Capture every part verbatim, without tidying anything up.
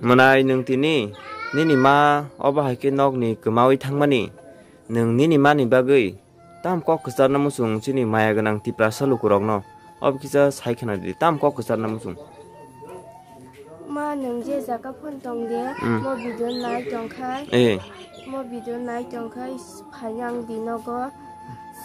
Mwnai nwng tini nini ma obo hai khe nokni kwmawi thangmani, nwng nini mani bagwi tam kok kwcharna muchung chini maya gwnang Tiprasa lukurokno. Obo kisa sai khna di, tam kok kwcharna muchung. Ma, nwng je jaga phone tong de, Mm. mo video nai tong khai, Eh. mo video nai tong khai, phainang di nogo.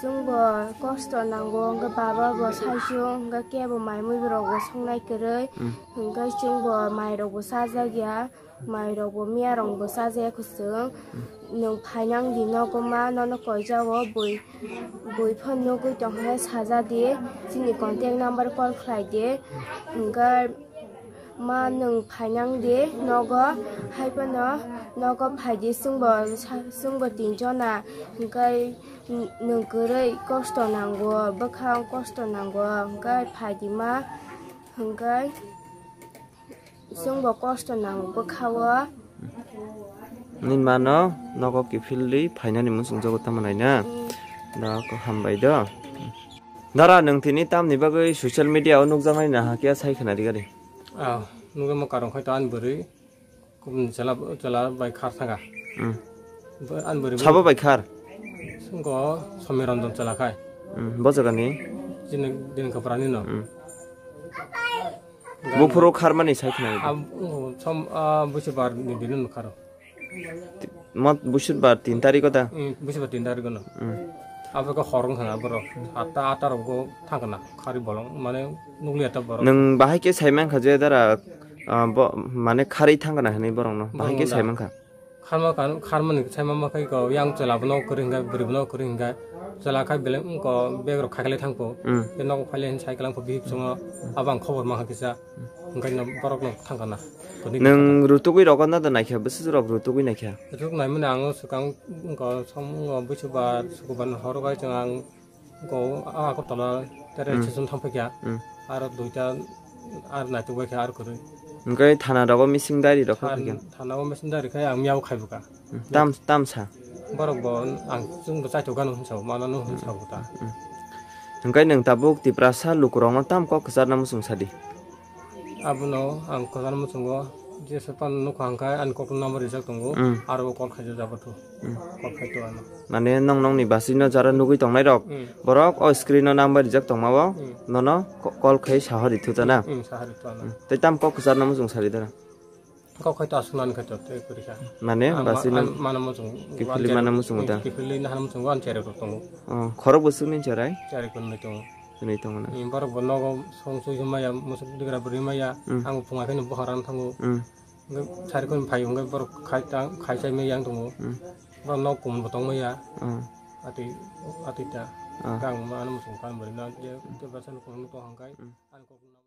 Chwngbo kosto nango, hwnkhe baba bo saichung, hwnkhe kebo mai mui borok bo songnai kwrwi, Mm. hwnkhe chwngbo mai rok bo chajak ya, mai rok bo miya rok bo chajak ya kwchwng. Nwng phainang di nogo ma, nono koijago bui, bui phone nugwi tong khe saja di, chini contact number call khlai di, hwnkhe Ma nwng phainang di nogo, hai phano nogo phai di, chwngbo sa-, chwngbo tin jona, hwnkhe nwng kwrwi kosto nango, bwkhang kosto nango, hwnkhe phai di ma, hwnkhe chwngbo kosto nango bwkhao. Nini mano nogo kiphilwi phainani muchungjago tamo naina? Mm. Da ko hambai do. Dara, nwng tini tamni bagwi social media o nukjaknai na hakhe sai khna di gari? Ah, nugwi mo karong khai to ani bwrwi. Kubun chwla, chwla bai khar thanga. Hmm. Bo ani bwrwi Sabo bai khar? Swngo Somi Ranjan chwla khai. Hmm, bo jagani? Chini din kaprani no. Hmm. Buphuru kharmani sai khna. Ab, som, ah, busi bar ni din no kharo. Mat busi bar tin tarikh da? Hmm, busi bar tin tarikh no. Hmm. Abo ko horong thanga borok. Atta, atta rok go thangna. Khari bolong, mane nukliya ta borok. Nwng bahai khe sai mankha je dara, ah, bo, mane kharwi thangna hinwi borokno. Bahai khe Borokno da. Sai mankha. Kharma kan, kharmani sai ma makhai ko yang chwla bono kwrwi hwnkha, bwrwi bono kwrwi hwnkha. Chwla khai belai wngko bag rok khaikhlai thangko. Mm. Tei nogo phailai hwn sai kwlangkho bihik chwngo. Abo ang khobor mankha kisa. Hwnkhe no borokno thangkha na. Toni Nwng rutugwi rogo na da naikha, bwswk rok rutugwi naikha? Ruk naimani ang swkang wngko som wngko busi bar, sukubar ni horo bai chwng ang Go, ah, Agartala, tere Hmm. session thang phaikha. Hmm. Aro duita, ar naituk bai kha, ar kwrwi. Hwnkhe thana rogo missing diary rok Than-, khaikha. Thana o missing diary khai ang miyao khaibuka. Hmm. Tam, tam sa? Borok bo ang chwng bo chaithok gano hwnsa, mano no hwnsa bo ta. Hmm. Hwnkhe nwng tabuk Tiprasa lukurokno tam kok kwcharna muchung sadi? Abono ang kwchar muchungo jesa phano nukha hwnkhe ani kokno number rijak tongo, Mm. Aro o call khaijak jabo to. Mm. Call khai to ano. Mane nong nongni basino jara nugwi tongnai rok, Mm. Borok o screen o number rijak tongma o, Mm. Nono ko-, call khai saha ri thuta na? Mm, saha ri thuta na. Mm. Tei tam kok kwcharna muchung sari dara? Kok khai to aswk nani khai to tei kwrwi kha. Mane Ang ma-, basino ang mano muchung, kiphilwi mano muchungo da? Kiphilwi nahar muchungo ani cherai rok tongo. Oh, khorok bwswk ni cherai? Cherai kwrwi tongo. Hwnwi tongo na. Borok bo nogo song sui maya, musuk digra bwrwi maya, Mm. Ang phunga khe no bohor rang thango. Mm. Hwnkhe sari khon phai hwnkhe borok khai ta, khai chai maya yang tongo. Mm. Borok nok kum bo tong maya. Mm. Atwi, atwi ta. Ah. Gang ma ano musung kan bwrwi na je, je basa no kum no tong hangkai. Mm. Ang kok no